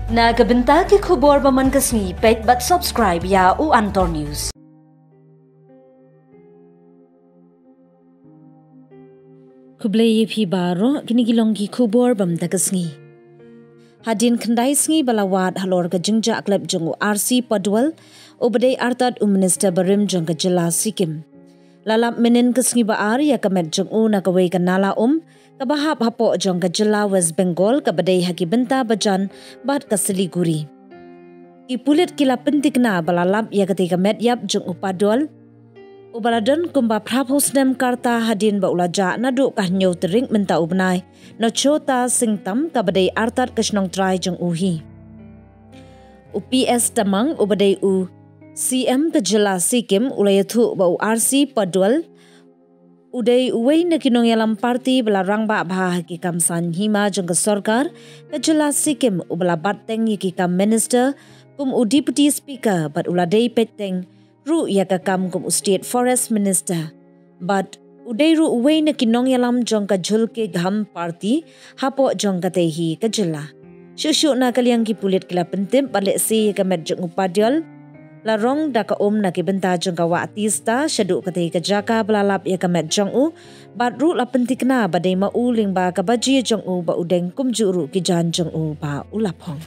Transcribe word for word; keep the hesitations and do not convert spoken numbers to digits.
Na ka bynta ki khubor ba man ka sngi, peit bad subscribe ïa u Antor News. Khublei ïa phi baroh, kine ki long ki khubor ba man ka sngi. Hadien khyndai sngi ba la wad halor ka jingjah klep jong u R C Padwal, u ba dei artat u minister barim jong ka jylla Sikkim, la lap mynnin ka sngi ba ar ïa ka met jong u na kawei ka nala um kaba hap hapoh jong ka jylla West Bengal kaba dei ha ki bynta ba jan bad ka Siliguri. Ki pulit ki la pynthikna ba la lap ïa katei ka met ïap jong u Padwal, u ba la don kumba phra phew snem ka rta hadien ba u la jah naduh ka hynñiew tarik mynta u bnai na Chota Singtam kaba dei artat ka shnong trai jong u hi. U P S Tamang u ba dei u C M ka jylla Sikkim u la ïathuh ba u R C Padwal u dei uwei na ki nongïalam party ba la rangbah bha ha ki kam saiñ hima jong ka sorkar ka jylla Sikkim, u ba la bat teng ïa ki kam minister kum u deputy speaker bad u la dei peit teng ruh ïa ka kam kum u state forest minister. Bad u dei ruh uwei na ki nongïalam jong ka Jhulke Gham party hapoh jong katei hi ka jylla. Shuh shuh na ka liang ki pulit ki la pyntip ba lehse ïa ka met jong u Padwal la rong da ka um na ki bynta jong ka wah tista shaduh katei ka jaka ba la lap ïa ka met jong u, bad ruh la pynthikna ba dei ma u lyngba ka bajia jong u ba u deng kumjuh ruh ki jaiñ jong u ba u la phong.